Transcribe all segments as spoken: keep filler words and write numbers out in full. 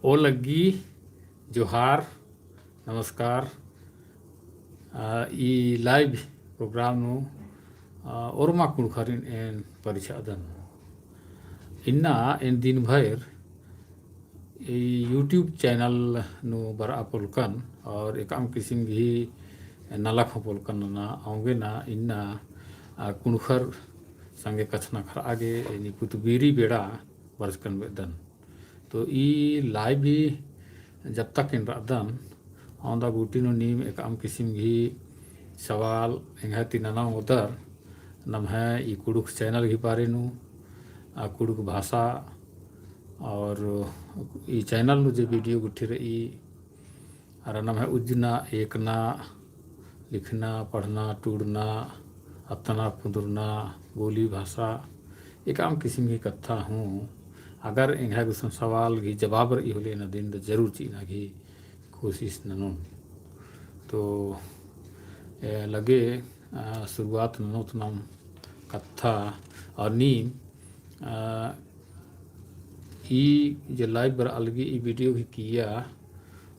ओ लग्गी, जोहार, नमस्कार। आ, ई live program नू, आ, ओर्मा कुँड़ुख़रिन एन परिछादन। इन्ना एन दिन भर ई YouTube channel नू बरआ पोल्कन और एकअम किसिम गही नलख पोल्कन ना, औंगे ना इन्ना, आ, कुँड़ुख़र संगे कछनखरआ गे एन ई कुतबीरी बेड़ा बरचकन बेद्दन। तो ई live ही जब तक एन रअदन, औंदा गूटी नू नीम एकअम किसिम गही सवाल एंग्है ती नना ओंगदर, नम्है ई कुँड़ुख़ channel गही बारे नू, आ, कुँड़ुख़ भाषा और ई channel नू जे video गुट्ठी रई, अरा नम्है उज्जना, एकना, लिखना, पढ़ना, टूड़ना, अत्तना, पुंदुरना, बोली भाषा, एकअम किसिम गही कत्था हूँ। अगर एंग्है गुसन सवाल गही जवाब रई होले एन अदिन द जरूर चिअना गही कोशिश ननोन। तो, ए, लगे, आ, शुरुआत ननोत नाम कत्था और नीम, आ, ई जे live बरआ लगी ई video गही किइय्या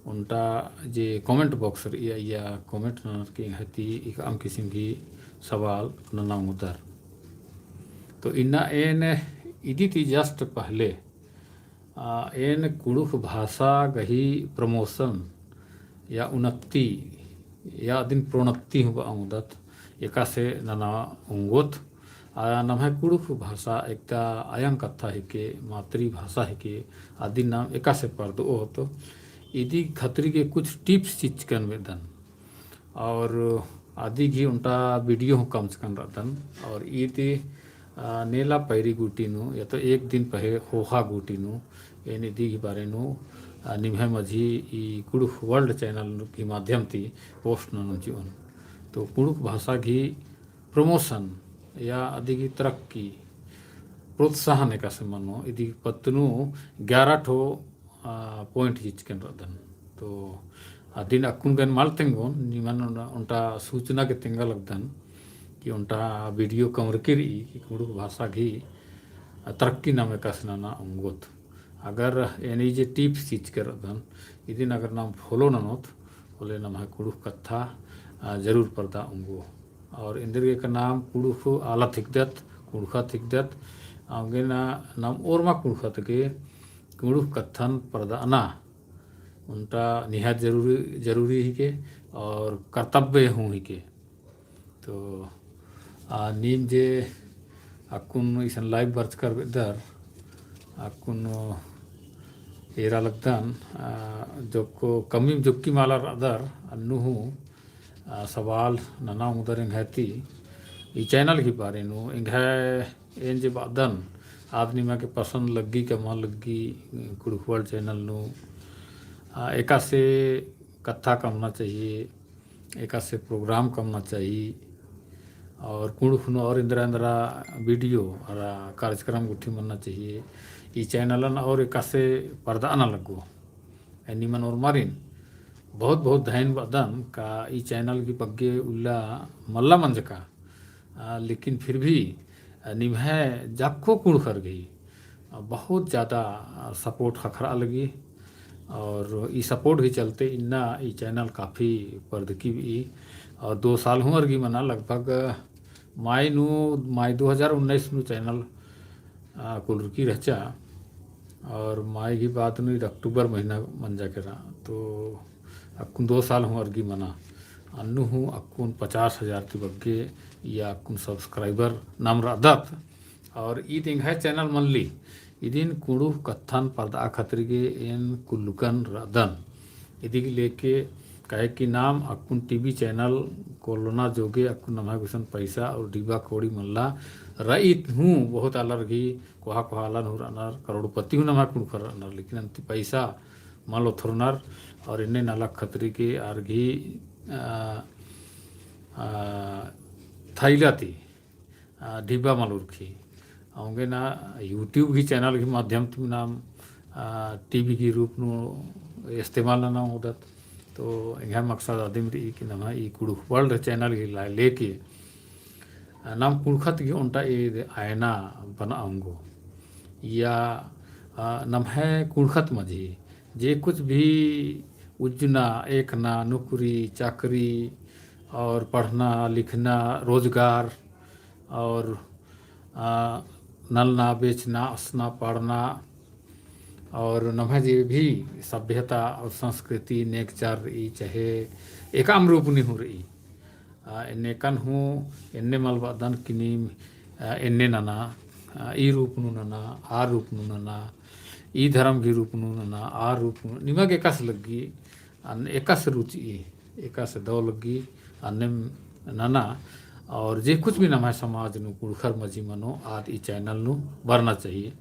ओन्टा जे comment box रई इय्या comment ननर की एंग्है ती एकअम किसिम गही सवाल नना ओंगदर। तो इन्ना एन इदी ती just पहले, आ, एन कुँड़ुख़ भाषा गही promotion या उन्नति या अदिन प्रोन्नति हूँ बआ ओंगदत एकासे नना ओंगोत। आ, नम्है कुँड़ुख़ भाषा एकदा अयंग कत्था हिके, मातृभाषा हिके, अदिन नाम एकासे परदओत, इदी खतरी गे कुछ tips चिच्चकन बेद्दन। और अदी गही ओन्टा video हूँ कमचकन रअदन। और ईद, आ, नेला पैरी गूटी नू, या तो एक दिन पहें ख़ोख़ा गूटी नू, एन इदी गही बारे नू, आ, निम्है मझी ई कुँड़ुख़ World channel नू गही माध्यम ती post ननोन चिओन। तो कुँड़ुख़ भाषा गही promotion या अदी गही तरक्की, प्रोत्साहन एकासे मनो, इदी पत्त नू ग्यारह ठो, आ, point चिच्चकन रअदन। तो अदिन अक्कुन गे एन मल तेंगोन, निमन ओन्टा, ओन्टा सूचना गे तेंगा लगदन कि ओन्टा video कमरकी रई कि कुँड़ुख़ भाषा गही, आ, तरक्की नाम एकासे नना ओंगोत। अगर एन ई जे tips चिच्चकन रअदन, इदिन अगर नाम follow ननोत, होले नम्है कुँड़ुख़ कत्था, आ, जरूर परदा ओंगो। और एन्देरगे का नाम कुँड़ुख़ आलत हिकदत, कुँड़ुख़त हिकदत, औंगे ना नाम ओर्मा कुँड़ुख़त गे कुँड़ुख़ कत्थन परदअना ओन्टा निहायत जरूरी, जरूरी हिके और कर्तव्य हूँ हिके। तो, आ, नीम जे अक्कुन इसन live बरचकर बेद्दर, अक्कुन एरा लगदन, आ, जोक्को कमी जोक्की मला रअदर, अन्नु हूँ, आ, सवाल नना ओंगदर एंग्है ती, ई channel गही बारे नू, एंग्है एन जे बअदन, आद निमा गे पसंद लग्गी का मल लग्गी, कुँड़ुख़ World channel नू, आ, एकासे कत्था कमना चाहिए, एकासे program कमना चाहिए, और कुँड़ुख़ नू और एन्दरा एन्दरा video और कार्यक्रम गुट्ठी मन्ना चाहिए। ई channelन और एकासे परदअना लग्गो। ए निमन ओर्मारिन बहुत बहुत धैन बअदन का ई channel गही बग्गे उल्ला मल्ला मंजका। आ, लेकिन फिर भी, आ, निम्है जाक्को कुँड़ुख़र गही, आ, बहुत ज्यादा, आ, support ख़क्खरआ लगी। और ई support गही चलते इन्ना ई channel काफी परदकी बई। और दो साल हूँ अरगी मना, लगभग माई नू, माई दो हज़ार उन्नीस नू channel, आ, कुल्लरकी रहचा। और माई गही बाद नू ईद अक्टूबर महीना मंजा केरा। तो अक्कुन दो साल हूँ अरगी मना। अन्नु हूँ अक्कुन पचास हजार ती बग्गे या अक्कुन subscriber नाम रअदत। और ईद एंग्है channel मल्ली, इदिन कुँड़ुख़ कत्थन परदआ खतरी गे एन कुल्लकन रअदन। इदी गे लेके काहे कि नाम अक्कुन TV channel कोल्लोना जोगे अक्कुन नम्है गुसन पैसा और डिबा कौड़ी मल्ला। रईत हूँ बहुत आलर गही, कोहा कोहा आलर हूँ रअनर, करोड़पति हूँ नम्है कुँड़ुख़र रअनर, लेकिन अन्ती पैसा मल ओथरनर। और एन्ने नलख खतरी गे आर गही, आ, आ, थैला ती आ, डिबा मल उरखी। औंगे ना YouTube गही channel गही माध्यम ती नाम, आ, TV गही रूप नू इस्तेमाल नना ओंगदत। तो एंग्है मकसद अदिम रई कि नम्है ई कुँड़ुख़ World channel गही ला-, लेके, आ, नाम कुँड़ुख़त गही ओन्टा ईद आयना बनआ ओंगो। या, आ, नम्है कुँड़ुख़त मझी जे कुछ भी उज्जना, एकना, नौकरी, चाकरी और पढ़ना, लिखना, रोजगार और, आ, नलना, बेचना, असना, पाड़ना और नम्है जे भी सभ्यता और संस्कृति, नेगचार रई, चाहे एकअम रूप नू हूँ रई, आ, एन्ने कन हूँ, एन्ने मल बअदन कि नीम, आ, एन्ने नना, आ, ई रूप नू नना, आ रूप नू नना, ई धर्म गही रूप नू नना, आ रूप नू, निमा गे एकासे लग्गी, अन-, एकासे रुचि, एकासे दव लग्गी, अन्नेम नना, और जे कुछ भी नम्है समाज नू कुँड़ुख़र मझी मनो, आद ई channel नू बरना चाहिए।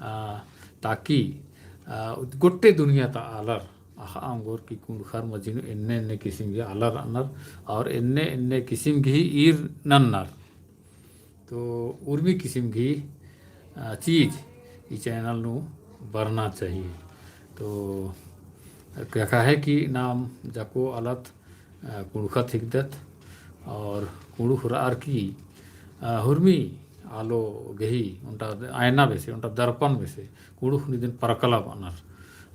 आ, ताकि, आ, गोट्टे दुनिया ता आलर अख़आ ओंगोर कि कुँड़ुख़र मझी नू एन्ने एन्ने किसिम गही आलर रअनर और एन्ने एन्ने किसिम गही ईर नन्नर। तो उर्मी किसिम गही, आ, चीज ई channel नू बरना चाहिए। तो काहे कि नाम जाको आलत, आ, कुँड़ुख़त हिकदत और कुँड़ुख़ रअर की, आ, हुर्मी आलो गही ओन्टा आयना बेसे, ओन्टा दर्पण बेसे, कुँड़ुख़ निदिन परकला बअनर,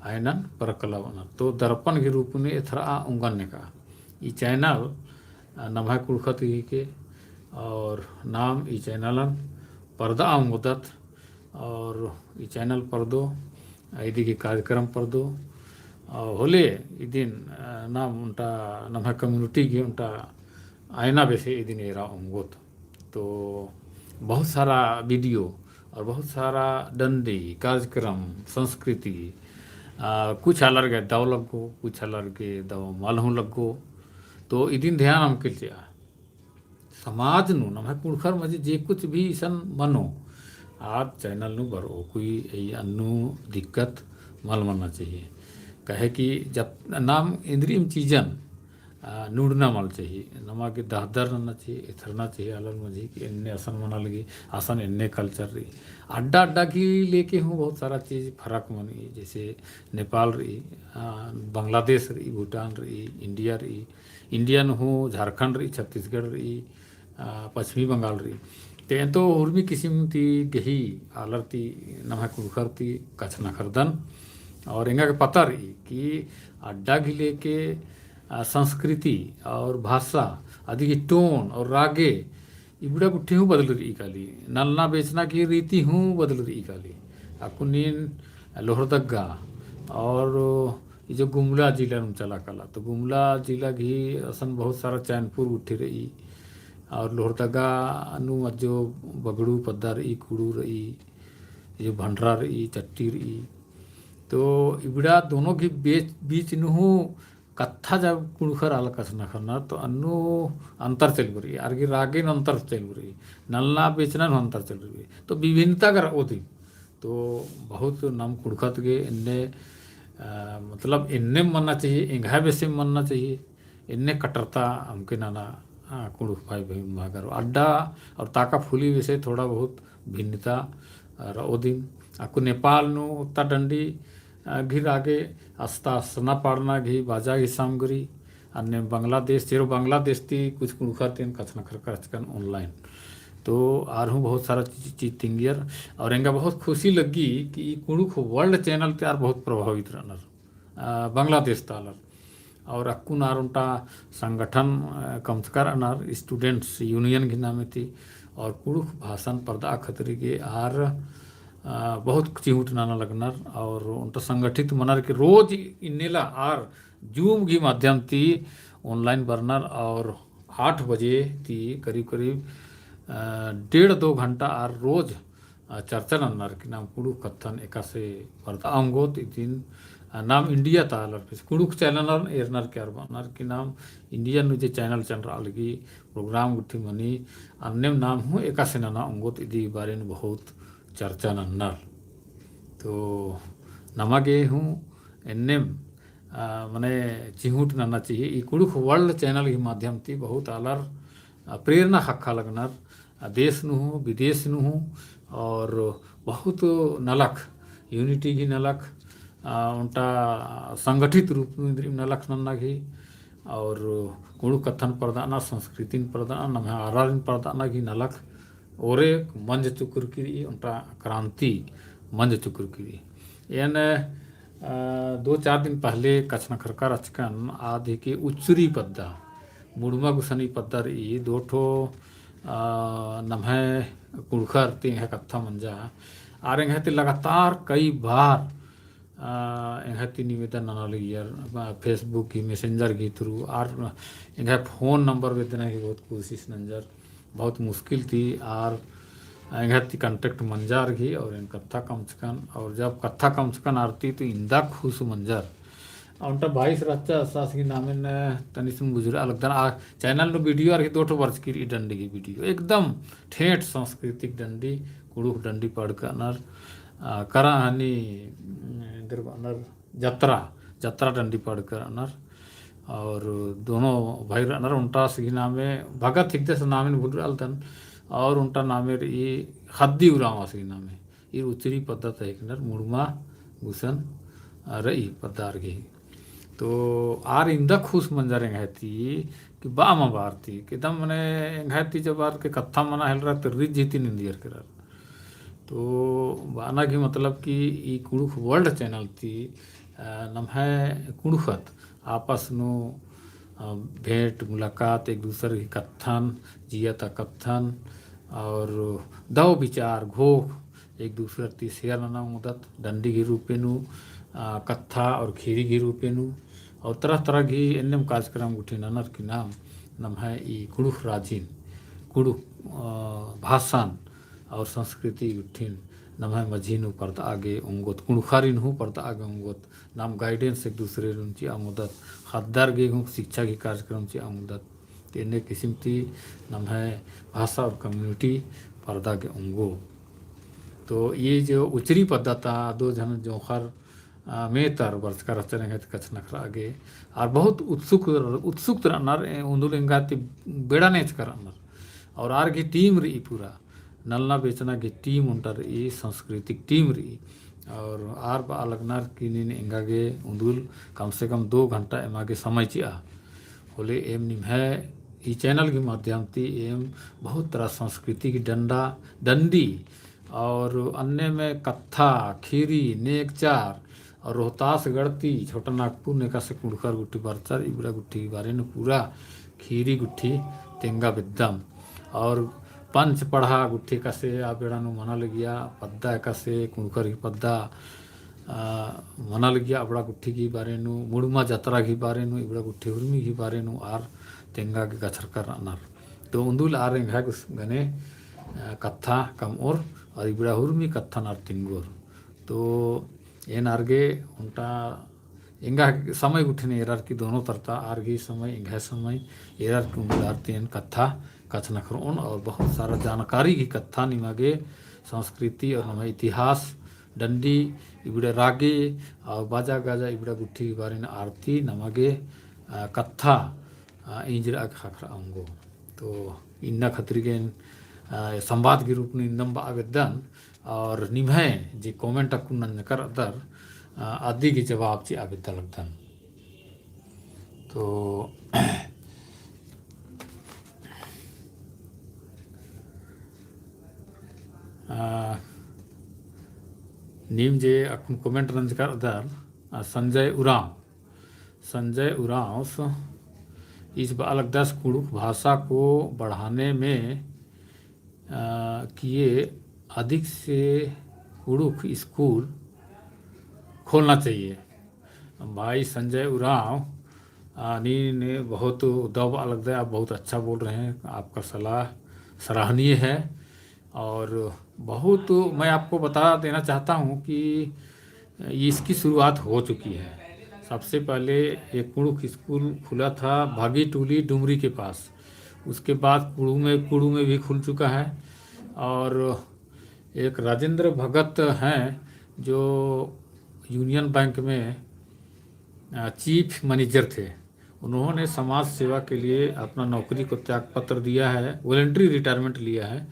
आयनन परकला बअनर। तो दर्पण गही रूप नू एथरआ ओंगन नेका। ई channel, आ, नम्है कुँड़ुख़त गही के और नाम ई channel न परदआ ओंगोदत और ई channel परदो, आ, इदी गही कार्यक्रम परदो, आ, होले इदिन, आ, नाम ओन्टा नम्है community गही ओन्टा आयना बेसे इदिन एरा ओंगोत। तो बहुत सारा video और बहुत सारा डंडी, कार्यक्रम, संस्कृति, आ, कुछ आलर गे दव लग्गो, कुछ आलर गे दव मल हूँ लग्गो। तो इदिन ध्यान अमके चिआ। समाज नू, नम्है कुँड़ुख़र मझी जे कुछ भी इसन मनो, आद channel नू बरओ, कोई ई अन्नु दिक्कत मल मन्ना चाहिए। काहे कि जब नाम इन्द्रिइम चीजन, आ, नुड़ना मल चाहिए, नमा गे दहदर नन्ना चाहिए, एथरना चाहिए आलर मझी कि एन्ने असन मना लगी, असन एन्ने culture रई। अड्डा अड्डा गही लेके हूँ बहुत सारा चीज फरक मनी, जैसे नेपाल रई, आ, बांग्लादेश रई, भूटान रई, इंडिया रई, इंडिया नू हूँ झारखंड रई, छत्तीसगढ़ रई, आ, पश्चिमी बंगाल रई। ते एन्तो उर्मी किसिम ती गही आलर ती नम्है कुँड़ुख़र ती कछनखरदन। और एंगा गे पता रई कि अड्डा गही लेके, आ, संस्कृति और भाषा, अदी गही tone और रागे इबड़ा गुट्ठी हूँ बदल रई काली। नलना बेचना गही रीति हूँ बदल रई काली। अक्कुन नीन लोहरदगा और ई जो गुमला जिला नू चला काला, तो गुमला जिला गही असन बहुत सारा चैनपुर गुट्ठी रई, और लोहरदगा नू अज्जो बगड़ू पद्दा रई, कुड़ू रई, ई जो भंडरा रई, चट्टी रई, तो इबड़ा दोनों गही बीच, बीच नू हूँ कत्था जब कुँड़ुख़र आलर कछनखरनर, तो अन्नु अंतर चइल बरई, आर गही रागे नू अंतर चइल बरई, नलना बेचना नू अंतर चइल बरई, तो विभिन्नता गर ओदी। तो बहुत नाम कुँड़ुख़त गे एन्ने, अ, मतलब एन्ने मन्ना चाहिए, एंग्है बेसे मन्ना चाहिए, एन्ने कट्टरता अमके नना, अ, कुँड़ुख़ भाई बहिन भागर अड्डा और ताका फुली बेसे थोड़ा बहुत भिन्नता, अ, रओदिम। अक्कु नेपाल नू ओत्ता डंडी, अ, गही रागे अस्ता असना पाड़ना गही बाजा गही सामग्री, अन्ने बांग्लादेश, चेरो बांग्लादेश ती कुछ कुँड़ुख़र ती एन कछनखरकर रहचकन online। तो आर हूँ बहुत सारा चीज, चीज तिंगियर, और एंगा बहुत खुशी लग्गी कि ई कुँड़ुख़ World channel ती आर बहुत प्रभावित रअनर, अ, बांग्लादेश ता आलर। और अक्कुन आर ओन्टा संगठन, अ, कमचकर रअनर, Students Union गही नामे ती, और कुँड़ुख़ भाषन परदआ खतरी गे आर, अ, बहुत चिहुट नना लगनर, और ओन्टा संगठित मनर कि रोज इन्नेला आर Zoom गही माध्यम ती online बरनर, और आठ बजे ती करीब करीब, अ, डेढ़ दो घंटा आर रोज, अ, चर्चा नन्नर कि नाम कुँड़ुख़ कत्थन एकासे परदआ ओंगोत इदिन, अ, नाम India ता आलर बेसे कुँड़ुख़ channel एरनर कि आर बअनर कि नाम India नू जे channel चैनल रआ लगी, program गुट्ठी मनी, अन्नेम नाम हूँ एकासे नना ओंगोत इदी बारे नू बहुत चर्चा नन्नर। तो नमा गे हूँ एन्नेम, अ, मने चिहुट नना चाहिए। ई कुँड़ुख़ World channel गही माध्यम ती बहुत आलर, अ, प्रेरणा ख़क्खा लगनर, अ, देश नू हूँ, विदेश नू हूँ, और बहुत नलख, unity गही नलख, अ, ओन्टा संगठित रूप नू इन्द्रिइम नलख नन्ना गही, और कुँड़ुख़ कत्थन परदअना, संस्कृतिन परदअना, नम्है आरारिन परदअना गही नलख ओरे मंज चुकुरकी रई, ओन्टा क्रांति मंज चुकुरकी रई। एन, अ, अ, दो चार दिन पहले कछनखरका रहचकन, आद हिके उच्चरी पद्दा, मुड़मा गुसन ई पद्दा रई, दो ठो, अ, नम्है कुँड़ुख़र ती एंग्है कत्था मंजा, आर एंग्है ती लगातार कई बार, अ, एंग्है ती निवेदन नना लगियर, अ, Facebook गही, Messenger गही through, आर एंग्है phone number बेद्दना गही बहुत कोशिश नंजर। बहुत मुश्किल ती आर एंग्है ती contact मंजार गही और एन कत्था कमचकन, और जब कत्था कमचकन आर ती तो इन्दा खुश मंजर। ओन्टा भाईस रहचा आस गही नामेन तनिसुन बुझुरा लगदन। आ channel नू video आर गही दो ठो बरचकी रई, डंडी गही video, एकदम ठेठ सांस्कृतिक डंडी, कुँड़ुख़ डंडी पड़कनर, आ, करा हनी, एन्देर बअनर, जतरा, जतरा डंडी पड़कनर। और दोनों भाई रअनर, ओन्टा आस गही नामे भगत हिकदस, नामेन भुलरआ लगदन, और ओन्टा नामे रई ख़द्दी उराँव आस गही नामे। ईर उच्चरी पद्दा ता हिकनर, मुड़मा गुसन, अ, रई पद्दा आर गही। तो आर इन्दा खुश मंजर एंग्है ती कि बआ मा बअर ती, एकदम मने एंग्है ती जब आर के कत्था मना हेलरा तो रिझ ती निंदियर केरर। तो बअना गही मतलब कि ई कुँड़ुख़ World channel ती, अ, नम्है कुँड़ुख़त आपस नू, अ, भेंट मुलाकात, एक दूसर गही कत्थन, जिया ता कत्थन और दव विचार घोख एक दूसर ती share नना ओंगदत, डंडी गही रूपे नू, अ, कत्था और खीरी गही रूपे नू और तरह तरह गही एन्नेम कार्यक्रम गुट्ठी ननर की नाम नम्है ई कुँड़ुख़ राजिन, कुँड़ुख़, अ, भाषान और संस्कृति गुट्ठिन नम्है मझी नू परदआ गे ओंगोत, कुँड़ुख़ारिन हूँ परदआ गे ओंगोत, नाम guidance एक दूसरे नू चिआ ओंगदत, ख़द्दर गे हूँ शिक्षा गही कार्यक्रम चिआ ओंगदत। तो एन्ने किसिम ती नम्है भाषा और community परदआ गे ओंगो। तो ई जो उच्चरी पद्दा ता दो झन जोंख़र, अ, मेतर बरचका रहचर एंग्है ती कछनखरआ गे। आर बहुत उत्सुक, उत्सुक रअनर, ए, उन्दुल एंगा ती बेड़ा नेचका रअनर। और आर गही team रई पूरा। नलना बेचना गही team ओन्टा रई, सांस्कृतिक team रई। और आर बआ लगनर कि नीन एंगा गे उन्दुल कम से कम दो घंटा एमा गे समय चिआ। होले एम निम्है ई channel गही माध्यम ती एम बहुत तरह संस्कृति गही डंडा, डंडी और अन्नेम कत्था, खीरी, नेगचार और रोहतासगढ़ ती छोटा नागपुर नू एकासे कुँड़ुख़र गुट्ठी बरचर, इबड़ा गुट्ठी गही बारे नू पूरा खीरी गुट्ठी तेंगा बेद्दम। और पंच पड़हा गुट्ठी एकासे आ बेड़ा नू मना लगिया, पद्दा एकासे कुँड़ुख़र गही पद्दा, आ, मना लगिया, अबड़ा गुट्ठी गही बारे नू, मुड़मा जतरा गही बारे नू, इबड़ा गुट्ठी हुरमी गही बारे नू आर तेंगा गे कछरका रअनर। तो उन्दुल आर एंग्है गुस गने, आ, कत्था कमओर और इबड़ा हुरमी कत्थन आर तिंगोर। तो एन आर गे ओन्टा एंगा समय गुट्ठिन एरर की दोनों तरता, आर गही समय, एंग्है समय एरर की उन्दुल आर ती एन कत्था कछनखरओन और बहुत सारा जानकारी गही कत्था निमा गे संस्कृति और नम्है इतिहास, डंडी, इबड़ा रागे और बाजा गाजा इबड़ा गुट्ठी गही बारे नू आर ती नमा गे, आ, कत्था, आ, इंजरआ गे ख़क्खरआ ओंगो। तो इन्ना खतरी गे एन, आ, संवाद गही रूप नू इन्दम बआ बेद्दन और निम्है जे comment अक्कुन नंजकर अदर, आ, अदी गही जवाब चिआ बेद्दा लगदन। तो, आ, नीम जे अक्कुन comment नंजकर अदर, आ, संजय उराँव, संजय उराँवस ईस बआ लगदस कुँड़ुख़ भाषा को बढ़ाने में, अ, किए अधिक से कुँड़ुख़ स्कूल खोलना चाहिए। भाई संजय उराँव, अ, नीन बहुत दव बआ लगदय, आप बहुत अच्छा बोल रहे हैं, आपका सलाह सराहनीय है। और बहुत मैं आपको बता देना चाहता हूँ कि इसकी शुरुआत हो चुकी है। सबसे पहले एक कुँड़ुख़ स्कूल खुला था भागी टोली डुमरी के पास, उसके बाद कुड़ू में, कुड़ू में भी खुल चुका है। और एक राजेंद्र भगत हैं जो यूनियन बैंक में, अ, चीफ मैनेजर थे, उन्होंने समाज सेवा के लिए अपना नौकरी को त्याग पत्र दिया है, वॉलंटरी रिटायरमेंट लिया है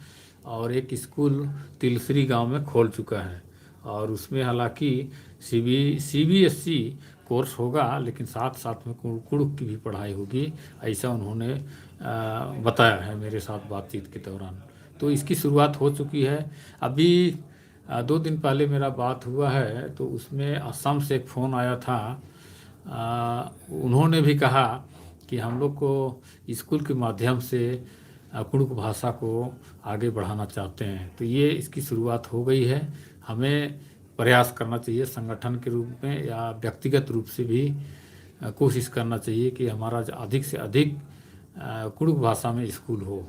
और एक स्कूल तिलसरी गांव में खोल चुका है। और उसमें हालांकि सीबी, सीबीएसई कोर्स होगा, लेकिन साथ साथ में कुड़-, कुड़ुख की भी पढ़ाई होगी, ऐसा उन्होंने, अ, बताया है मेरे साथ बातचीत के दौरान। तो इसकी शुरुआत हो चुकी है। अभी, अ, दो दिन पहले मेरा बात हुआ है, तो उसमें असम से एक फ़ोन आया था। अ, उन्होंने भी कहा कि हम लोग को स्कूल के माध्यम से, अ, कुँड़ुख़ भाषा को आगे बढ़ाना चाहते हैं। तो ये इसकी शुरुआत हो गई है। हमें प्रयास करना चाहिए संगठन के रूप में या व्यक्तिगत रूप से भी, अ, कोशिश करना चाहिए कि हमारा ज-, अधिक से अधिक, अ, कुँड़ुख़ भाषा में स्कूल हो।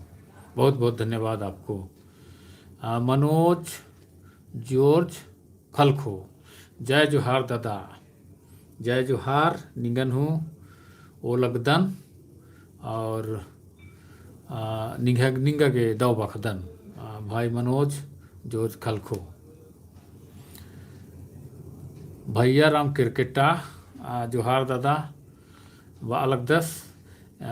बहुत बहुत धन्यवाद आपको। अ, मनोज जॉर्ज खलखो, जय जोहार दादा। जय जोहार, निंगन हूँ ओलगदन और, आ, निंगा, निंगा गे दव बखदन, आ, भाई मनोज जॉर्ज खलखो। भैया राम केरकेट्टा, आ, जोहार दादा, बआ लगदस। आ,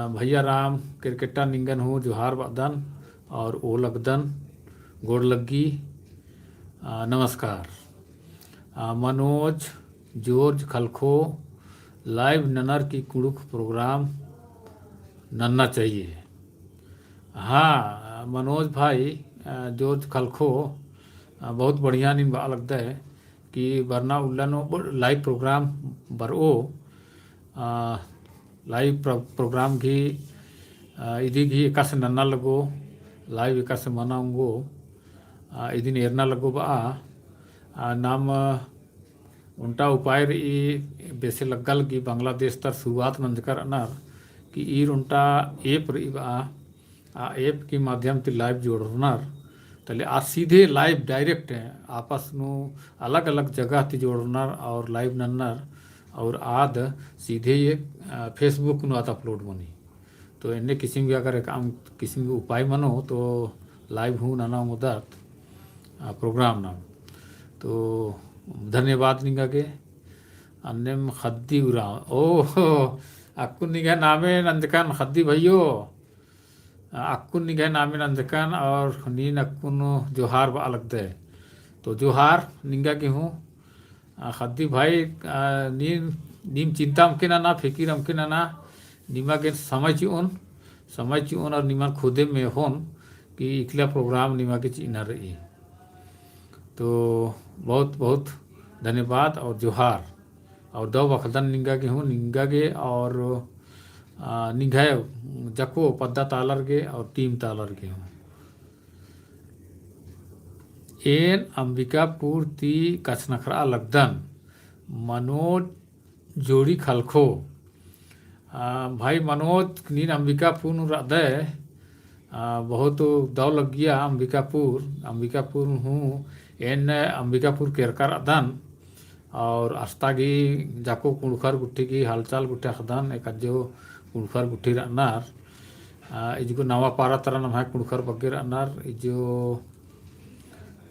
भैया राम केरकेट्टा निंगन हूँ जोहार बअदन और ओलगदन, गोड़ लग्गी, आ, नमस्कार। आ, मनोज जॉर्ज खलखो, live ननर की कुँड़ुख़ program नन्ना चाहिए। हाँ, मनोज भाई, आ, जॉर्ज खलखो, आ, बहुत बढ़िया नीन बआ लगदय कि बरना उल्ला नू ब-, live program बरओ, आ, live प्र-, program गही, आ, इदी गही एकासे नन्ना लगो, live एकासे मना ओंगो, आ, इदिन एरना लगो बआ, आ, नाम ओन्टा उपाय रई, बेसे लग्गा लगी बांग्लादेश तर शुरुआत नंजका रअनर कि ईर ओन्टा app रई बआ, आ app की माध्यम ती live जोड़रनर, तले आ सीधे live direct आपस नू अलग-अलग जगह ती जोड़रनर और live नन्नर और आद सीधे ये, आ, Facebook नू आद upload मनी। तो एन्ने किसिम गे अगर एकअम किसिम गे उपाय मनो तो live हूँ नना ओंगदत, आ, program नम। तो धन्यवाद निंगा गे। अन्नेम खद्दी उराँव। ओहो, अक्कुन निंग्है नामे नंजकन खद्दी भइयो। आ, अक्कुन निंग्है नामे नंजकन और नीन अक्कुन जोहार बआ लगदय। तो जोहार निंगा गे हूँ। आ, खद्दी भाई, आ, नीन, नीम चिंता अमके नना, फिकिर अमके नना, निमा गे समय चिओन, समय चिओन और निमन खुदे मेहोन कि इकला program निमा गे चिअना रई। तो बहुत बहुत धन्यवाद और जोहार। और दव बखदन निंगा गे हूँ, निंगा गे और, आ, निंग्है जको पद्दा ता आलर गे और team ता आलर गे हूँ। एन अंबिकापुर ती कछनखरआ लगदन, मनोज जोड़ी खलखो। आ, भाई मनोज, नीन अंबिकापुर नू रअदय, आ, बहुत दव लग्गिया अंबिकापुर, अंबिकापुर हूँ, एन अंबिकापुर केरका रअदन, और अस्ता गही जाको कुँड़ुख़र गुट्ठी गही हालचाल गुट्ठी अख़दन, एकाजो कुँड़ुख़र गुट्ठी रअनर, आ, इजगो नवापारा तरा नम्है कुँड़ुख़र बग्गे रअनर, इजो,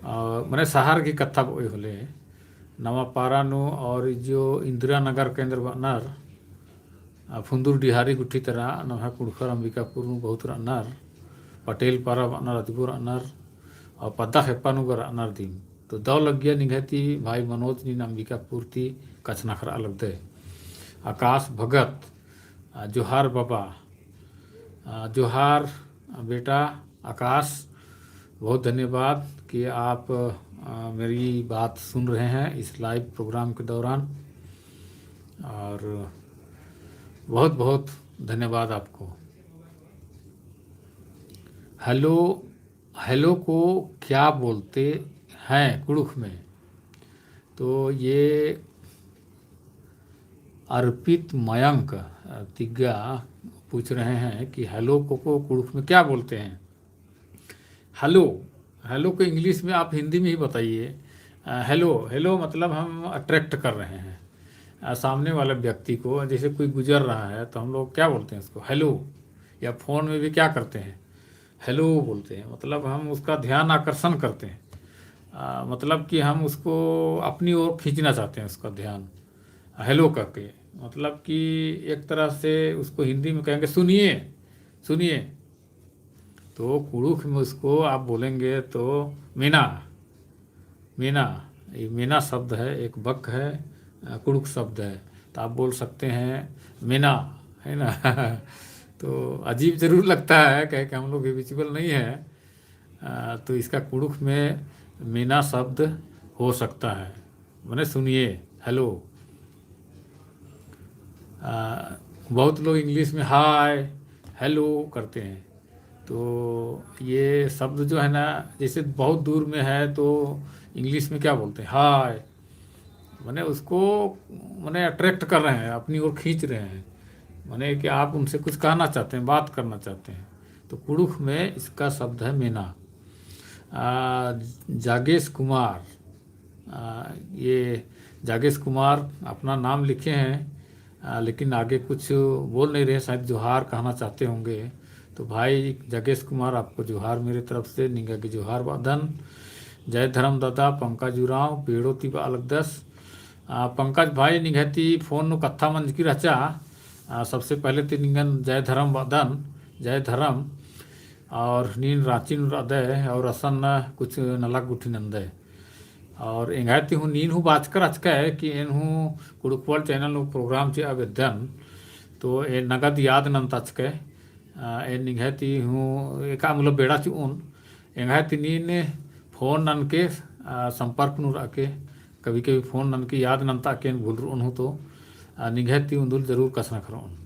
आ, मने शहर गही कत्था बओई होले, नवापारा नू और इजो इंदिरा नगर केंद्र बअनर, आ, फुन्दुर डिहारी गुट्ठी तरा नम्है कुँड़ुख़र अंबिकापुर नू बहुत रअनर, पटेल पारा बअनर, अदिगो रअनर, और पद्दा खेप्पा नू गा रअनर दिम। तो दव लग्गिया निंग्है ती भाई मनोज, नीन अंबिकापुर ती कछनखरआ लगदय। आकाश भगत, आ, जोहार बाबा, आ, जोहार बेटा आकाश, बहुत धन्यवाद कि आप, आ, मेरी बात सुन रहे हैं इस live program के दौरान, और बहुत बहुत धन्यवाद आपको। Hello, hello को क्या बोलते हैं कुँड़ुख़ में? तो ये अर्पित मयंक, अ, तिग्गा पूछ रहे हैं कि hello को, को कुँड़ुख़ में क्या बोलते हैं? Hello, hello को English में आप हिंदी में ही बताइए। अ, hello, hello मतलब हम attract कर रहे हैं, अ, सामने वाले व्यक्ति को। जैसे कोई गुजर रहा है तो हम लोग क्या बोलते हैं उसको? Hello। या phone में भी क्या करते हैं? Hello बोलते हैं, मतलब हम उसका ध्यान आकर्षण करते हैं। आ, मतलब कि हम उसको अपनी ओर खींचना चाहते हैं, उसका ध्यान। Hello करके, मतलब कि एक तरह से उसको हिंदी में कहेंगे, "सुनिए, सुनिए।" तो कुँड़ुख़ में उसको आप बोलेंगे तो मेना, मेना, ये मेना शब्द है, एक बक है, अ, कुँड़ुख़ शब्द है, तो आप बोल सकते हैं मेना, है ना? तो अजीब जरूर लगता है, कहे कि हम लोग habitual नहीं है, अ, तो इसका कुँड़ुख़ में मेना शब्द हो सकता है। माने सुनिए, hello। आ, बहुत लोग English में hi, hello करते हैं। तो ये शब्द जो है ना, जैसे बहुत दूर में है तो English में क्या बोलते हैं? Hi। माने उसको, माने attract कर रहे हैं, अपनी ओर खींच रहे हैं। माने कि आप उनसे कुछ कहना चाहते हैं, बात करना चाहते हैं। तो कुँड़ुख़ में इसका शब्द है मेना। आ, जागेश कुमार, आ, ये जागेश कुमार अपना नाम लिखे हैं, आ, लेकिन आगे कुछ बोल नहीं रहे, शायद जोहार कहना चाहते होंगे। तो भाई जागेश कुमार, आपको जोहार मेरे तरफ से, निंगा गे जोहार बअदन। जय धर्म दादा, पंकज उराँव पेड़ो ती बआ लगदस। आ, पंकज भाई, निंग्है ती phone नू कत्था मंजकी रहचा। आ, सबसे पहले ती निंगन जय धर्म बअदन, जय धर्म। और नीन राँची नू रअदय और असन कुछ नलख गुट्ठी नंदय। और एंग्है ती हूँ नीन हूँ बाचका रहचकय कि एन हूँ कुँड़ुख़ World channel नू program चिआ बेद्दन, तो एन नगद याद नंताचकय। आ, एन निंग्है ती हूँ एका मतलब बेड़ा चि'ओन, एंग्है ती नीन phone ननके, आ, संपर्क नू रअके, कभी कभी phone ननके याद नंताकेन भूलर'ओन हूँ तो, आ, निंग्है ती उन्दुल जरूर कछनखर'ओन।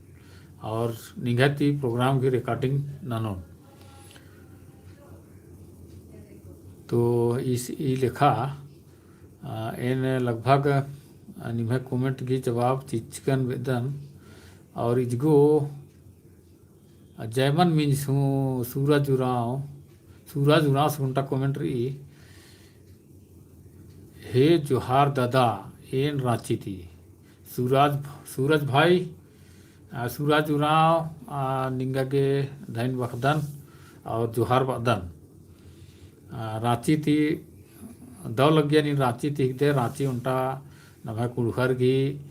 और निंग्है ती program की recording ननोन। तो इस, ई लेखा, आ, एन लगभग, आ, निम्है comment की जवाब चिच्चकन बेद्दन। और इजगो आ, जयमन मिंज हूँ, सूरज उराँव, सूरज उराँव से ओन्टा comment र'ई, हे जोहार दादा, एन राँची ती। सूरज, सूरज भाई, आ, सूरज उराँव, आ, निंगा गे धैन बखदन और जोहार बअदन। आ, राँची ती दव लग्गिया नीन राँची ती हिकदय, राँची ओन्टा नम्है कुँड़ुख़र गही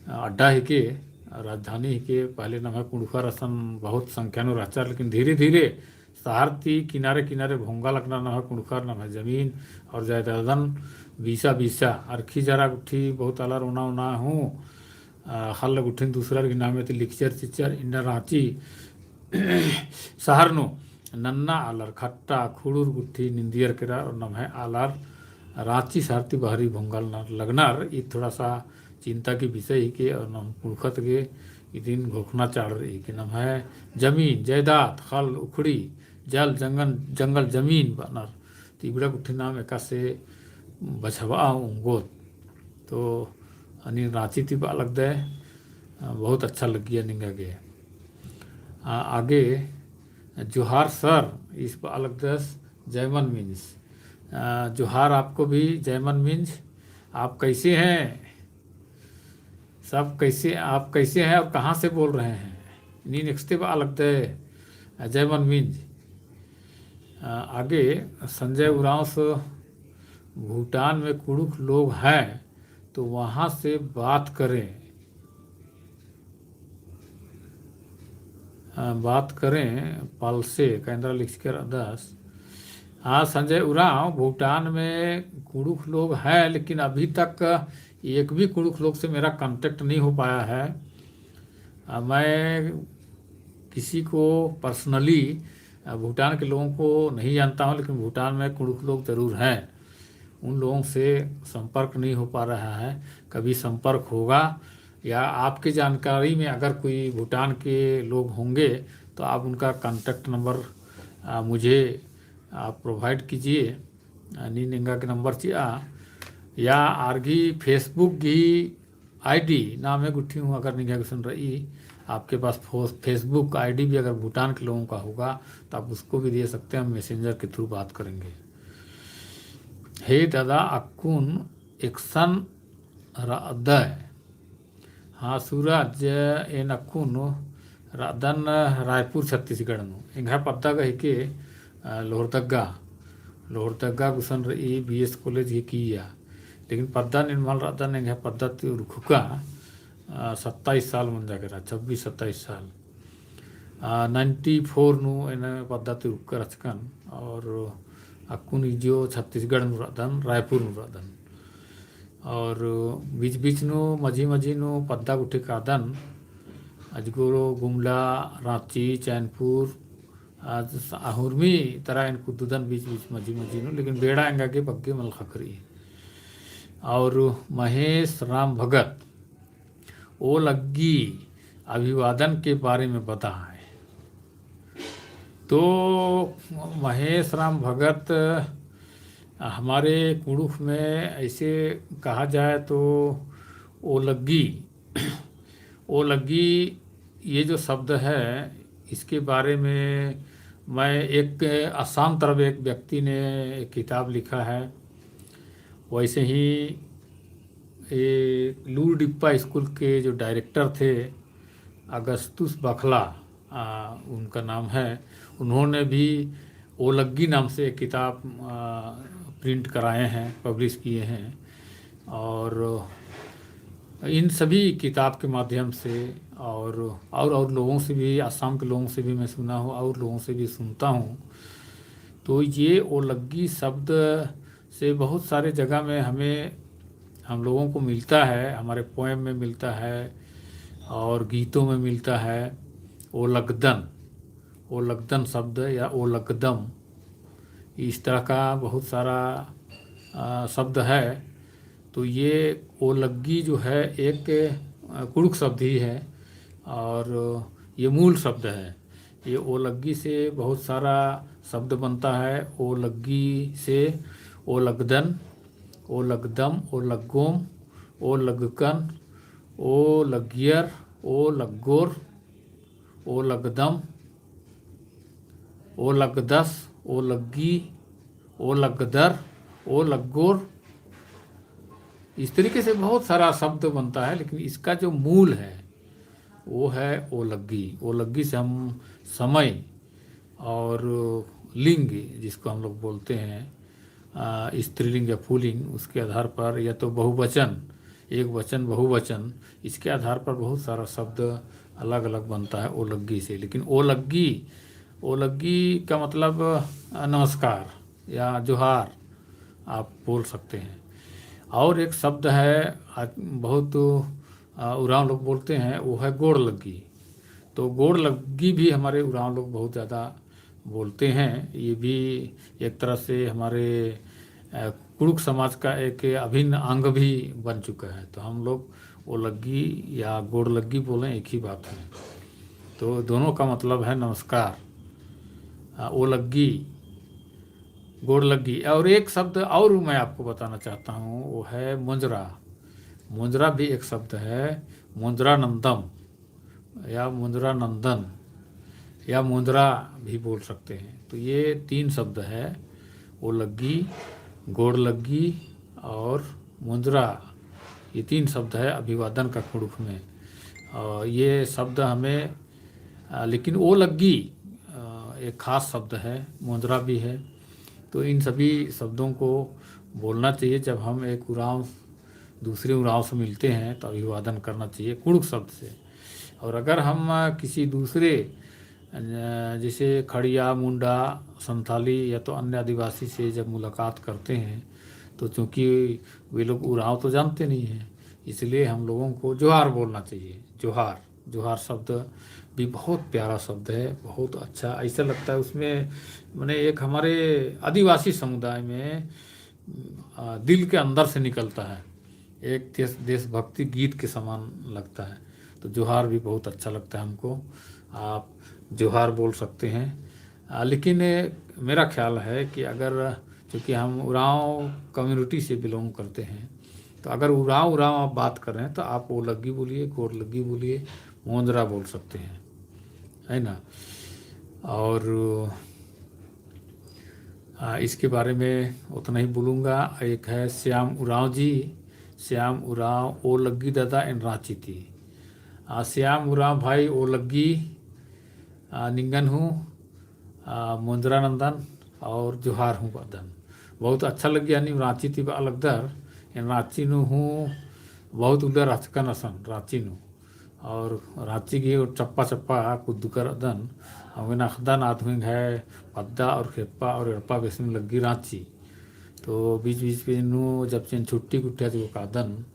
अड्डा हिके, राजधानी हिके। पहले नम्है कुँड़ुख़र असन बहुत संख्या नू रहचा, लेकिन धीरे धीरे शहर ती किनारे किनारे भोंगा लगनर नम्है कुँड़ुख़र, नम्है जमीन और जायदादन बीसा बीसा अरखी जरा गुट्ठी बहुत आलर ओना ओना हूँ, आ, ख़ल्ल गुट्ठिन दूसरर गही नामे ती लिखचर चिच्चर। इन्ना राँची शहर नू नन्ना आलर खट्टा खुड़ुर गुट्ठी निंदियर केरर और नम्है आलर राँची शहर ती बहरी भोंगा लगनर। ई थोड़ा सा चिंता की विषय हिके और नम कुँड़ुख़त गे इदिन घोखना चाड़ र'ई कि नम्है जमीन, जायदाद, ख़ल्ल, उखड़ी, जल, जंगल, जंगल जमीन बअनर। तो इबड़ा गुट्ठी नाम एकासे बछाबआ ओंगोत। तो नीन राँची ती बआ लगदय, अ, बहुत अच्छा लग्गिया निंगा गे। आ, आगे जोहार sir, ईस बआ लगदस, जयमन मिंज। आ, जोहार आपको भी, जयमन मिंज। आप कैसे हैं? सब कैसे, आप कैसे हैं और कहाँ से बोल रहे हैं? नीन एकसते बआ लगदय, जयमन मिंज। आ, आगे संजय उराँवस, भूटान में कुँड़ुख़ लोग हैं, तो वहाँ से बात करें। अ, बात करें पलसे, का एन्दरा लिखचकर अदस। हाँ, संजय उराँव, भूटान में कुँड़ुख़ लोग हैं, लेकिन अभी तक एक भी कुँड़ुख़ लोग से मेरा contact नहीं हो पाया है। अ, मैं किसी को personally, अ, भूटान के लोगों को नहीं जानता हूँ, लेकिन भूटान में कुँड़ुख़ लोग जरूर हैं। उन लोगों से संपर्क नहीं हो पा रहा है। कभी संपर्क होगा, या आपकी जानकारी में अगर कोई भूटान के लोग होंगे, तो आप उनका contact number, आ, मुझे आप provide कीजिए। आ, नीन एंगा गे number चिआ, या आर गही Facebook गही ID नामे गुट्ठी हूँ अगर निंग्है गुसन र'ई, आपके पास फो-, Facebook ID भी अगर भूटान के लोगों का होगा, तो आप उसको भी दे सकते हैं, हम Messenger के through बात करेंगे। हे दादा, अक्कुन एकसन र'अदय। हाँ सूरज, एन अक्कुन र'अदन रायपुर छत्तीसगढ़ नू। एंग्है पद्दा गा हिके, अ, लोहरदग्गा। लोहरदग्गा गुसन र'ई, BS college गही किइय्या। लेकिन पद्दा नीन मल र'अदन, एंग्है पद्दा ती उरखुका, अ, सत्ताईस साल मंजा केरा, छब्बीस सत्ताईस साल। आ, ninety four नू एन पद्दा ती उरखका रहचकन, और अक्कुन इजो छत्तीसगढ़ नू र'अदन, रायपुर नू र'अदन। और बीच बीच नू, मझी मझी नू पद्दा गुट्ठी कादन, अजगो गुमला, राँची, चैनपुर, आज स-, हुरमी तरा एन कुद्ददन बीच बीच मझी मझी नू, लेकिन बेड़ा एंगा गे बग्गे मल ख़क्खरई। और महेश राम भगत ओलग्गी अभिवादन के बारे में बताएं। तो महेश राम भगत हमारे कुँड़ुख़ में ऐसे कहा जाए तो ओलग्गी, ओलग्गी ये जो शब्द है, इसके बारे में मैं एक, असम तरफ एक व्यक्ति ने एक किताब लिखा है। वैसे ही ये लूरडिप्पा स्कूल के जो डायरेक्टर थे, अगस्तुस बखला, आ, उनका नाम है, उन्होंने भी ओलग्गी नाम से एक किताब, आ, प्रिंट कराए हैं, पब्लिश किए हैं। और इन सभी किताब के माध्यम से और, और, और लोगों से भी, असम के लोगों से भी मैं सुना हूँ, और लोगों से भी सुनता हूँ। तो ये ओलग्गी शब्द से बहुत सारे जगह में हमें, हम लोगों को मिलता है, हमारे पोएम में मिलता है और गीतों में मिलता है। ओलगदन, ओलगदन शब्द या ओलगदम, इस तरह का बहुत सारा, अ, शब्द है। तो ये ओलग्गी जो है एक, अ, कुँड़ुख़ शब्द ही है और ये मूल शब्द है। ये ओलग्गी से बहुत सारा शब्द बनता है। ओलग्गी से ओलगदन, ओलगदम, ओलग्गोम, ओलग्गकन, ओलग्गियर, ओलग्गोर, ओलगदम, ओलगदस, ओलग्गी, ओलगदर, ओलग्गोर। इस तरीके से बहुत सारा शब्द बनता है, लेकिन इसका जो मूल है, वो है ओलग्गी। ओलग्गी से हम समय और लिंग, जिसको हम लोग बोलते हैं, अ, स्त्रीलिंग या पुल्लिंग, उसके आधार पर, या तो बहुवचन, एक वचन, बहुवचन, इसके आधार पर बहुत सारा शब्द अलग-अलग बनता है ओलग्गी से। लेकिन ओलग्गी, ओलग्गी का मतलब, अ, नमस्कार या जोहार आप बोल सकते हैं। और एक शब्द है, अ, बहुत, अ, उराँव लोग बोलते हैं, वो है गोड़ लग्गी। तो गोड़ लग्गी भी हमारे उराँव लोग बहुत ज़्यादा बोलते हैं। ये भी एक तरह से हमारे, अ, कुँड़ुख़ समाज का एक अभिन्न अंग भी बन चुका है। तो हम लोग ओलग्गी या गोड़ लग्गी बोलें, एक ही बात है। तो दोनों का मतलब है नमस्कार। अ, ओलग्गी, गोड़ लग्गी। और एक शब्द और मैं आपको बताना चाहता हूँ, वो है मोंजरा। मोंजरा भी एक शब्द है, मोंजरा नंदम या मोंजरा नंदन या मोंजरा भी बोल सकते हैं। तो ये तीन शब्द है, ओलग्गी, गोड़ लग्गी और मोंजरा। ये तीन शब्द है अभिवादन का कुँड़ुख़ में। और ये शब्द हमें, अ, लेकिन ओलग्गी, अ, एक खास शब्द है, मोंजरा भी है। तो इन सभी शब्दों को बोलना चाहिए। जब हम एक उराँव दूसरे उराँव से मिलते हैं, तो अभिवादन करना चाहिए कुँड़ुख़ शब्द से। और अगर हम, अ, किसी दूसरे, अ, जैसे खड़िया, मुंडा, संथाली या तो अन्य आदिवासी से जब मुलाकात करते हैं, तो चूँकि वे लोग उराँव तो जानते नहीं हैं, इसलिए हम लोगों को जोहार बोलना चाहिए। जोहार, जोहार शब्द भी बहुत प्यारा शब्द है, बहुत अच्छा। ऐसा लगता है उसमें, माने, एक हमारे आदिवासी समुदाय में, अ, दिल के अंदर से निकलता है, एक देश, देशभक्ति गीत के समान लगता है। तो जोहार भी बहुत अच्छा लगता है हमको। आप जोहार बोल सकते हैं। अ, लेकिन, ए, मेरा ख्याल है कि अगर, चूँकि हम उराँव community से belong करते हैं, तो अगर उराँव, उराँव आप बात कर रहे हैं, तो आप ओलग्गी बोलिए, गोड़ लग्गी बोलिए, मोंजरा बोल सकते हैं, है ना? और, आ, इसके बारे में उतना ही बोलूँगा। एक है श्याम उराँव जी, श्याम उराँव, ओलग्गी दादा एन राँची ती। आ, श्याम उराँव भाई ओलग्गी, आ, निंगन हूँ, आ, मोंजरा नंदन और जोहार हूँ बअदन। बहुत अच्छा लग्गी, यानी राँची ती बआ लगदर, एन राँची नू हूँ, बहुत उल्ला रहचकन असन राँची नू। और राँची गे चप्पा चप्पा कुद्दकर अदन, अवंगे नखदन आद हुइंग है पद्दा और खेप्पा और एड़पा बेसम लग्गी राँची। तो बीच बीच पे नू जब चेन छुट्टी गुट्ठिया जो कादन,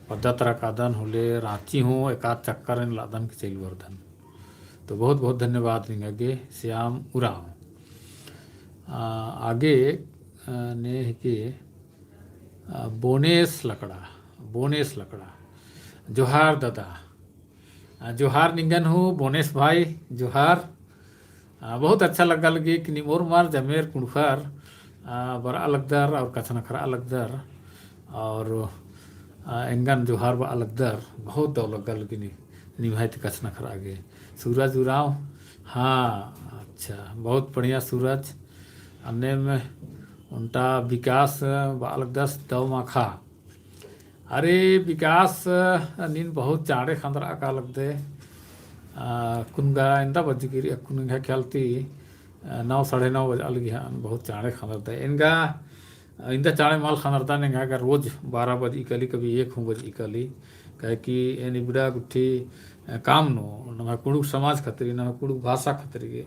पद्दा तरा कादन होले राँची हूँ एकाद चक्कर एन लादन के चइल बरदन। तो बहुत बहुत धन्यवाद निंगा गे श्याम उराँव। आ, आगे, आ, ने हिके, आ, बोनेस लकड़ा, बोनेस लकड़ा। जोहार दादा। आ, जोहार निंगन हूँ बोनेस भाई, जोहार। आ, बहुत अच्छा लग्गा लगी कि नीम ओर्मर जमेर कुँड़ुख़र, आ, बरआ लगदर और कछनखरआ लगदर और, आ, एंगन जोहार बआ लगदर। बहुत दव लग्गा लगी नी, निम्है ती कछनखरआ गे। सूरज उराँव, हाँ, अच्छा, बहुत बढ़िया सूरज। अन्नेम ओन्टा विकास बआ लगदस दव माखा। अरे विकास, नीन बहुत चाँड़े खंदरआ का लगदय। आ, कुनगा एन्दा बज्जी गिरी, अक्कुन एंग्है ख्याल ती, आ, नौ, साढ़े नौ बजआ लगी हन, बहुत चाँड़े खंदरदय। एंगा, आ, एन्दा चाँड़े मल खंदरदन, एंगा गा रोज बारह बजई काली, कभी एक हूँ बजई काली। काहे कि एन इबड़ा गुट्ठी, आ, काम नू, नम्है कुँड़ुख़ समाज खतरी, नम्है कुँड़ुख़ भाषा खतरी गे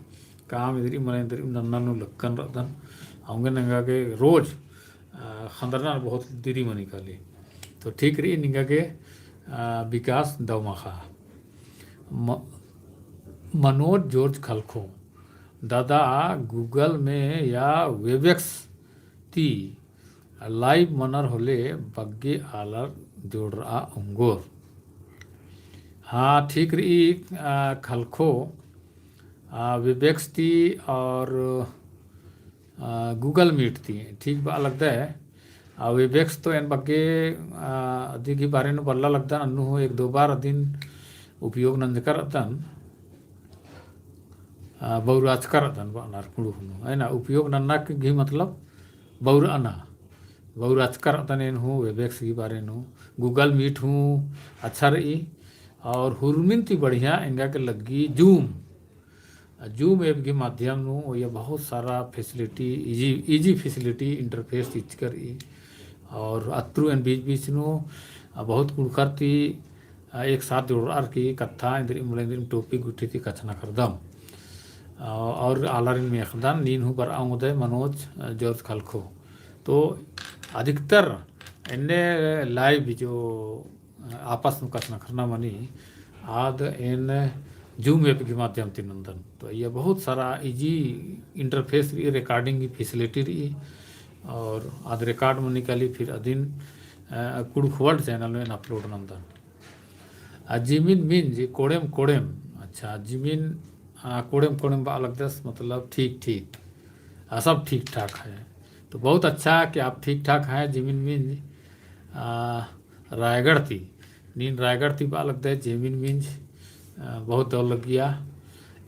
काम इन्द्रिम मने इन्द्रिम नन्ना नू लक्कन रअदन। औंगे एंगा गे रोज आ, खंदरना बहुत दिरी मनी काली। तो ठीक रई निंगा गे, आ, विकास दव माखा। म-, मनोज जॉर्ज खलखो, दादा Google में या Webex ती live मनर होले बग्गे आलर जोड़रआ ओंगोर। हाँ, ठीक रई, आ, खलखो, आ, Webex ती और आ, Google Meet ती, ठीक बआ लगदय। आ, Webex तो एन बग्गे, आ, अदी गही बारे नू बल्ला लगदन, अन्नु हूँ एक दो बार अदिन उपयोग नंजकर रअदन, आ, बउराचकर रअदन बअनर कुँड़ुख़ नू, है ना? उपयोग नन्ना गही मतलब बउरअना, बउराचकर रअदन एन हूँ Webex गही बारे नू। Google Meet हूँ अच्छा रई, और हुरमिन ती बढ़िया एंगा गे लग्गी Zoom। आ, Zoom app के माध्यम नू ओइया बहुत सारा facility, easy, easy facility interface चिच्चका रई। और अत्रु एन बीच बीच नू, आ, बहुत कुँड़ुख़र ती, आ, एक साथ जोड़रअर की कत्था इन्द्रिम मने इन्द्रिम topic गुट्ठी ती कछनखरदम। आ, और आलारिन मेख़दन, नीन हूँ बरआ ओंगदय मनोज, आ, जॉर्ज खलखो। तो अधिकतर एन्ने live जो आपस नू कछनखरना मनी, आद एन Zoom app के माध्यम ती नंदन। तो इया बहुत सारा easy interface रई, recording की facility रई, और आद record मनी काली फिर अदिन, अ, कुँड़ुख़ World channel में एन upload नंदन। आ, जिमिन मिंज कोड़ेम कोड़ेम, अच्छा, जिमिन, आ, कोड़ेम कोड़ेम बआ लगदस, मतलब ठीक ठीक, आ, सब ठीक ठाक है। तो बहुत अच्छा कि आप ठीक ठाक हैं, जिमिन मिंज, आ, रायगढ़ ती, नीन रायगढ़ ती बआ लगदय जेमिन मिंज, अ, बहुत दव लग्गिया।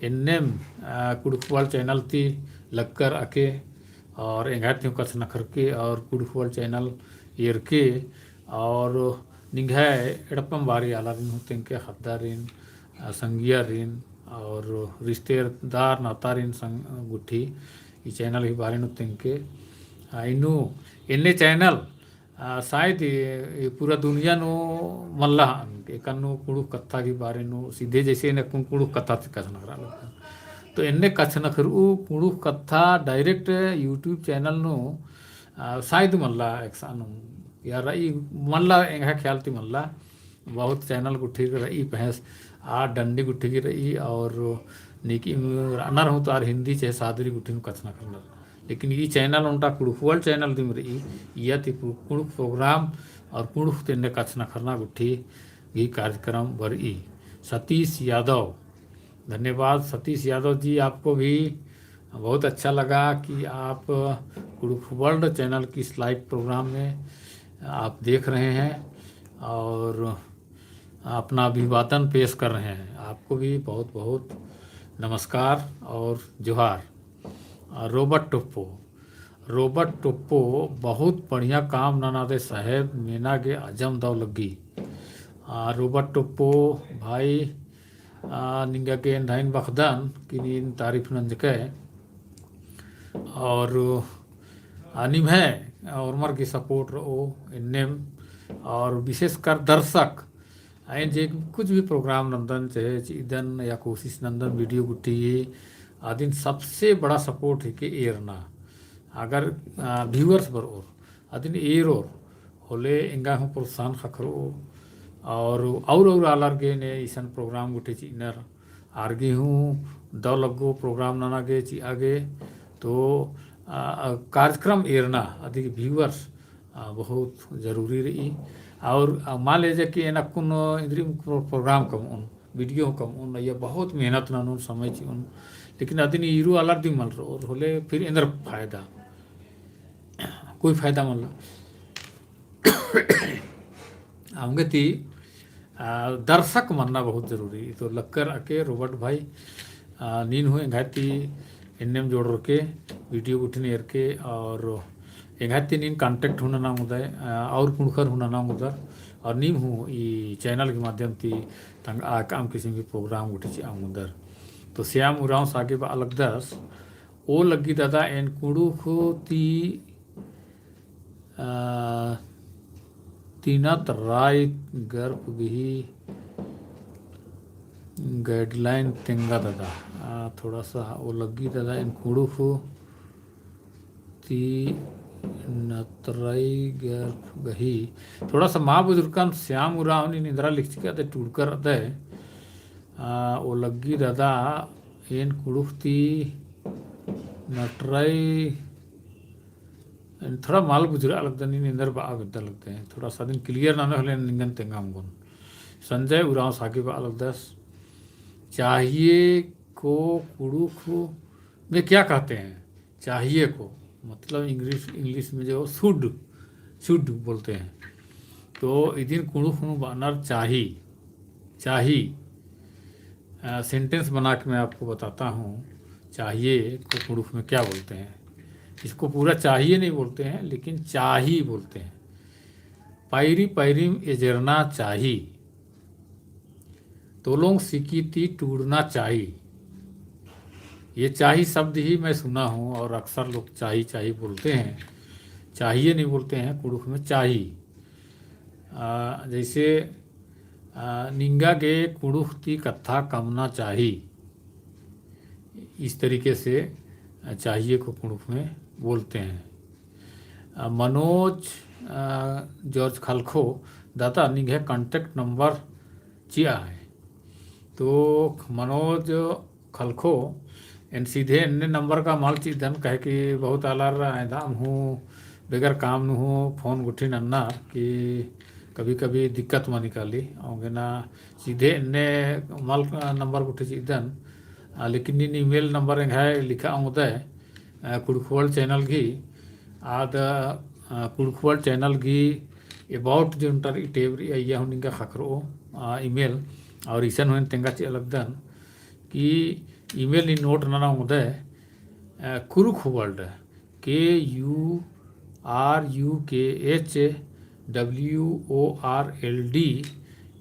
एन्नेम, अ, कुँड़ुख़ World channel ती लक्कर अके, और एंग्है ती हूँ कछनखरके, और कुँड़ुख़ World channel एरके, और निंग्है एड़पम बारी आलारिन हूँ तेंगके, ख़द्दारिन, अ, संगियारिन, और रिश्तेदार नातारिन संग-, गुट्ठी, ई channel ही बारे नू तेंगके। अ, इन्नु एन्ने channel आ, शायद ये, ये पूरा दुनिया नू मल्ला हन, एकान्नु कुँड़ुख़ कत्था की बारे नू सीधे जैसे एन अक्कुन कुँड़ुख़ कत्था ती कछनखरआ लगदन। तो एन्ने कछनखरऊ कुँड़ुख़ कत्था direct YouTube channel नू, आ, शायद मल्ला एकसानु, या रई मल्ला एंग्है ख्याल ती मल्ला। बहुत channel गुट्ठी रई पहें, आ डंडी गुट्ठी की रई और नीकी रअनर हूँ तो आर हिंदी चहे सादरी गुट्ठी नू कछनखरनर। लेकिन ई channel ओन्टा कुँड़ुख़ World channel दिम रई, इया ती कु-, कुँड़ुख़ program और कुँड़ुख़ ती एन्ने कछनखरना गुट्ठी गही कार्यक्रम बरई। सतीश यादव, धन्यवाद सतीश यादव जी, आपको भी बहुत अच्छा लगा कि आप कुँड़ुख़ World channel की इस live program में आप देख रहे हैं और अपना अभिवादन पेश कर रहे हैं। आपको भी बहुत बहुत नमस्कार और जोहार। आ, रोबर्ट टोप्पो, रोबर्ट टोप्पो बहुत बढ़िया काम ननादय साहेब, मेना गे अजम दव लग्गी। आ, रोबर्ट टोप्पो भाई, आ, निंगा गे एन धाइन बखदन कि नीन तारीफ नंजकय। और, आ, निम्है ओर्मर गे support रओ एन्नेम, और विशेषकर दर्शक, आइन जे कुछ भी program नंदन, चाहे चिअदन या कोशिश नंदन video गुट्ठी, अदिन सबसे बड़ा support हिके एरना। अगर, आ, viewers बरओर, अदिन एरोर, होले एंगा हूँ प्रोत्साहन ख़क्खरओ, और, और, और आलर गे ने इसन program गुट्ठी चिअनर, आर गे हूँ दव लग्गो program नना गे, चिआ गे, तो, आ, आ, कार्यक्रम एरना, अदिक viewers, आ, बहुत जरूरी रई। और, आ, मान लीजिए कि एन अक्कुन इन्द्रिम pro-, program कमउन, video कमउन, या बहुत मेहनत ननोन, समय चिउन, लेकिन अदिन ईरू आलर दिम मल रओर होले फिर एन्देर फायदा, कोई फायदा मल्ला। अवंगे ती, आ, दर्शक मन्ना बहुत जरूरी। तो लक्कर अके रोबर्ट भाई, आ, नीन हूँ एंग्है ती एन्नेम जोड़रके, video गुट्ठिन एरके, और एंग्है ती नीन contact हूँ नना ओंगदय, आ, और कुँड़ुख़र हूँ नना ओंगदर, और नीम हूँ ई channel के माध्यम ती तंगआ एकअम किसिम की program गुट्ठी चिआ ओंगदर। तो श्याम उराँव सागे बआ लगदस, ओ लग्गी दादा एन कुँड़ुख़ ती आ, तिना तराई गर्भ गही guideline तेंगा दादा। आ, थोड़ा सा ओ लग्गी दादा एन कुँड़ुख़ ती नतराई गर्भ गही। थोड़ा सा माँ बुजुर्गन श्याम उराँव नीन एन्दरा लिखचकी अदय टूड़कर अदय। आ, ओ लग्गी दादा एन कुँड़ुख़ ती नटराई थोड़ा मल बुझुरआ लगदन, नीन एन्देर बआ बेद्दा लगदय। थोड़ा सा अदिन clear नना होले निंगन तेंगा ओंगोन। संजय उराँव सागे बआ लगदस, चाहिए को कुँड़ुख़ में क्या कहते हैं? चाहिए को, मतलब English, English में जो should, should बोलते हैं। तो इदिन कुँड़ुख़ नू बअनर चाही, चाही। अ, sentence बना के मैं आपको बताता हूँ, चाहिए को कुँड़ुख़ में क्या बोलते हैं। इसको पूरा चाहिए नहीं बोलते हैं, लेकिन चाही बोलते हैं। पैरी पैरिम एजेरना चाही। तोलोंग सिकी ती टूड़ना चाही। ये चाही शब्द ही मैं सुना हूँ और अक्सर लोग चाही, चाही बोलते हैं, चाहिए नहीं बोलते हैं, कुँड़ुख़ में चाही। आ, जैसे, आ, निंगा गे कुँड़ुख़ ती कत्था कमना चाही। इस तरीके से, आ, चाहिए को कुँड़ुख़ में बोलते हैं। आ, मनोज, आ, जॉर्ज खलखो, दादा निंग्है contact number चिआ है। तो मनोज खलखो, एन सीधे एन्ने number का मल चिअदन, काहे कि बहुत आलर अयंदा हूँ बेगर काम नू हूँ phone गुट्ठिन नन्नर कि कभी-कभी दिक्कत मनी काली, औंगे ना सीधे एन्ने मल number गुट्ठी चिअदन, आ, लेकिन नीन email number एंग्है लिखआ ओंगदय, आ, कुँड़ुख़ World channel गही, आद, आ, कुँड़ुख़ World channel गही about जो उन्टर ई tab रई, अइय्या हूँ निंगा ख़क्खरओ, आ, email, और इसन हूँ एन तेंगा चिआ लगदन कि email नीन note नना ओंगदय, आ, कुँड़ुख़ World, K U R U K H W O R L D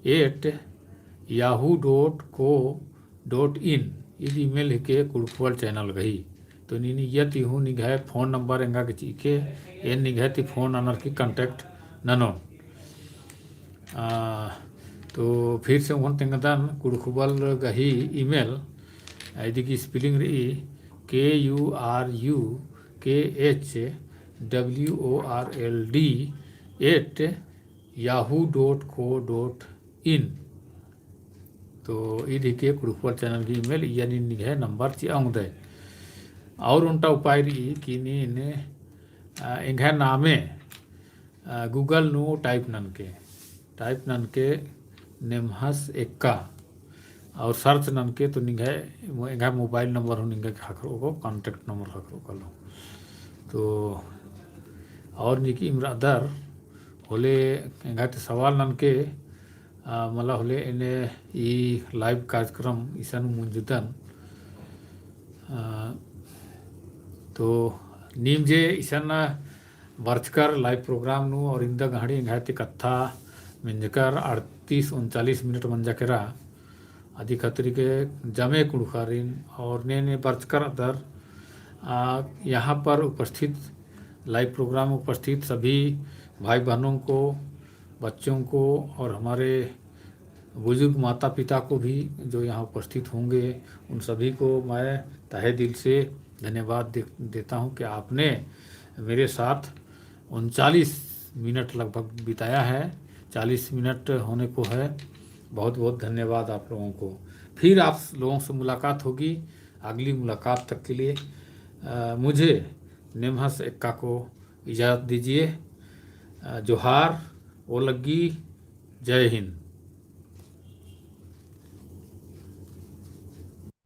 at yahoo dot co dot in, इद email हिके कुँड़ुख़ World channel गही। तो नीन इय्या ती हूँ निंग्है phone number एंगा गे चिके, एन निंग्है ती phone ननर की contact ननोन। आ, तो फिर से ओंगोन तेंगदन कुँड़ुख़ World गही email, आ, इदी की spelling रई K U R U K H W O R L D at yahoo dot co dot in। तो इद हिके कुँड़ुख़ World channel गही email, इय्या नीन निंग्है number चिआ ओंगदय। और ओन्टा उपाय रई कि नीन, आ, एंग्है नामे, आ, Google नू type ननके, type ननके नेम्हस एक्का और search ननके तो निंग्है, एंग्है mobile number हूँ निंग्है ख़क्खरओ को, contact number ख़क्खरओ कालो। तो और निकिम रअदर होले एंग्है ती सवाल ननके, आ, मला होले एन्ने ई live कार्यक्रम इसन मुंजदन। आ, तो नीम जे इसन बरचकर live program नू और इन्दा गहड़ी एंग्है ती कत्था मेंजकर अड़तीस उनचालीस minute मंजा केरा। अदी खतरी के जमे कुँड़ुख़ारिन और ने ने बरचकर अदर, आ, यहाँ पर उपस्थित, live program उपस्थित सभी भाई बहनों को, बच्चों को और हमारे बुजुर्ग माता पिता को भी जो यहाँ उपस्थित होंगे, उन सभी को मैं तहे दिल से धन्यवाद दे-, देता हूँ कि आपने मेरे साथ उनचालीस minute लगभग बिताया है, चालीस minute होने को है। बहुत बहुत धन्यवाद आप लोगों को। फिर आप लोगों से मुलाकात होगी अगली मुलाकात तक के लिए। अ, मुझे नेम्हस एक्का को इजाज़त दीजिए। अ, जोहार, ओलग्गी, जय हिंद।